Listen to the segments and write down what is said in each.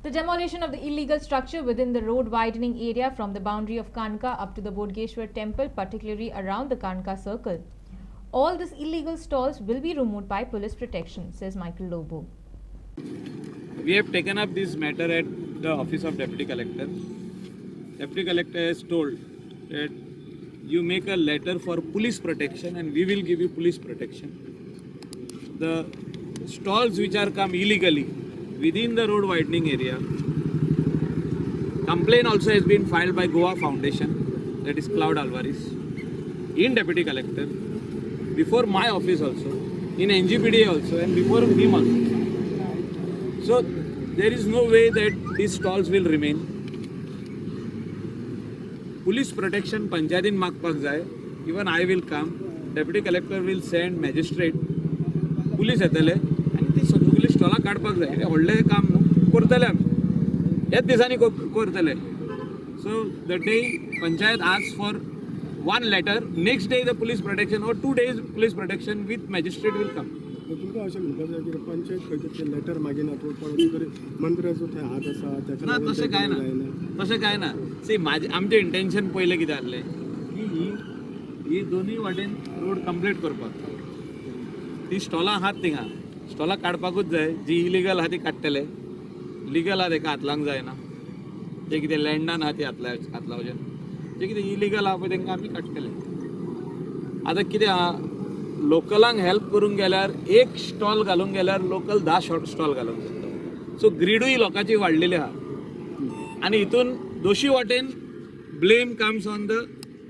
The demolition of the illegal structure within the road widening area from the boundary of Kanka up to the Bodgeshwar temple, particularly around the Kanka circle. All these illegal stalls will be removed by police protection, says Michael Lobo. We have taken up this matter at the office of Deputy Collector. Deputy Collector has told that you make a letter for police protection and we will give you police protection. The stalls which are come illegally within the road widening area, complaint also has been filed by Goa Foundation, that is Cloud Alvarez, in Deputy Collector, before my office also, in NGPDA also, and before him also. So there is no way that these stalls will remain. Police protection पंचायतीन मागपाक जाय. Even I will come, deputy collector will send magistrate, police येतले आनी ती सगळी स्टॉलां काडपाक जाय. हें व्हडलें काम न्हू, करतले आमी, ह्याच दिसांनी करतले. So the day panchayat ask for one letter, next day the police protection or 2 days police protection with magistrate will come. तुमकां अशें म्हणपाक जाय की पंचायत खंय तरी लेटर मागिना तो कोणाचो तरी मंत्र्याचो थंय हात आसा ताका ना, लागून तशें ते काय ना. जायना. तशें काय ना. सी, म्हाजें आमचें इंटेन्शन पयलें कितें आहलें की ही ही दोनूय वाटेन रोड कंप्लीट करपाक. ती स्टॉलां आहात थिंगा, स्टॉलां काडपाकूच जाय. जी इलिगल आहा ती काडटले, लिगल आहा तेका हात लावंक जायना. जे कितें लँडान आहा ती हात लावचें ना. जे कितें इलिगल आहा पळय तेंकां आमी काडटले. आतां कितें आहा, लोकलांक हेल्प करूंक गेल्यार, एक स्टॉल घालूंक गेल्यार लोकल 10 स्टॉल घालूंक शकता. सो ग्रीडूय लोकांची वाडलेली आहा आनी हितून दोशी वाटेन blame comes on the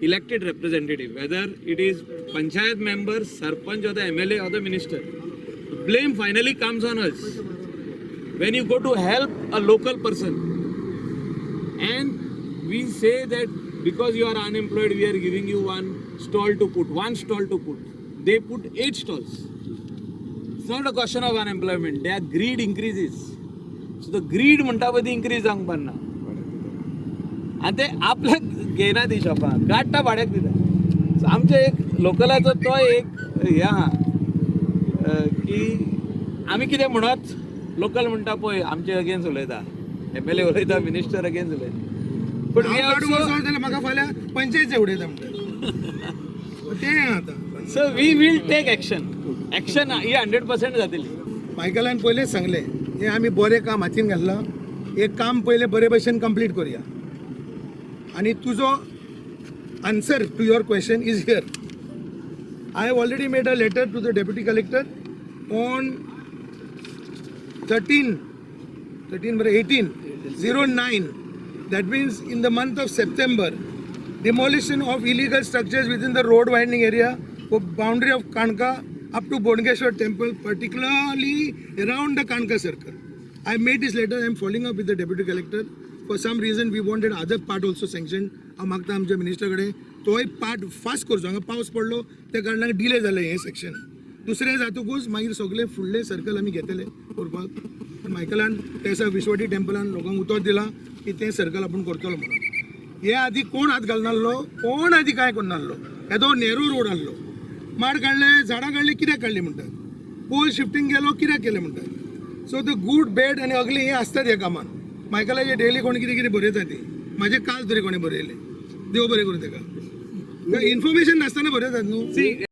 elected representative, whether it is panchayat member, sarpanch or the MLA or the minister. Blame finally comes on us when you go to help a local person and we say that because you are unemployed, we are giving you one stall to put, one stall to put. They put eight stalls. It's not a question of unemployment. Their greed increases. So the greed म्हणटा पळय ती increase जावंक पारना आनी ते आपल्याक घेयना, ती शॉपां काडटा, भाड्याक दिता. सो आमचे एक लोकलाचो तो एक हें आहा की आमी कितें म्हणत, लोकल म्हणटा, पळय आमचे अगेन्स्ट उलयता, एमएलए उलयता, मिनिस्टर अगेन्स्ट उलयता, बट we हांव काडूंक ऑल्सो वचों जाल्यार म्हाका फाल्यां पंचायत उडयता म्हणटा तें आतां. So we will take action. Action ही 100% जातली. मायकलान पयलेच सांगलें, हें आमी बरें काम हातीन घातलां, हें काम पयलें बरे भशेन कंप्लीट करुया. आनी तुजो answer to your question is here. I have already made a letter to the deputy collector on 13, 13 बरें, 18/09, that means in the month of September, demolition of illegal structures within the road widening area for boundary of Kanka up to Bondgeshwar temple, particularly around the Kanka circle. I made this letter. I am following up with the deputy collector. For some reason, we wanted other part also sanctioned. हांव मागता आमच्या minister कडेन तोय part fast करचो. हांगा पावस पडलो, त्या कारणान डिले जालें हें सेक्शन. दुसरें जातकूच मागीर सगळे फुडले सर्कल आमी घेतले करपाक. पण मायकलान त्या दिसा विश्वटी टेम्पलान लोकांक उतर दिलां की तें सर्कल आपूण करतलो म्हणून. हे आदी कोण हात घालनासलो, कोण आदी कांय करनासलो. येदो नेहरू रोड आहलो, माड काडले, झाडां काडली, कित्याक काडली म्हणटात. पोल शिफ्टींग केलो, कित्याक केलें म्हणटात. सो the good, bad आनी अगली हें आसतात ह्या कामान. मायकलाचे डेली कोण कितें कितें बरयता ती म्हाजे काल तरी कोणें बरयलें, देव बरें करूं तेका, इन्फॉर्मेशन नासतना बरयतात न्हू. सी.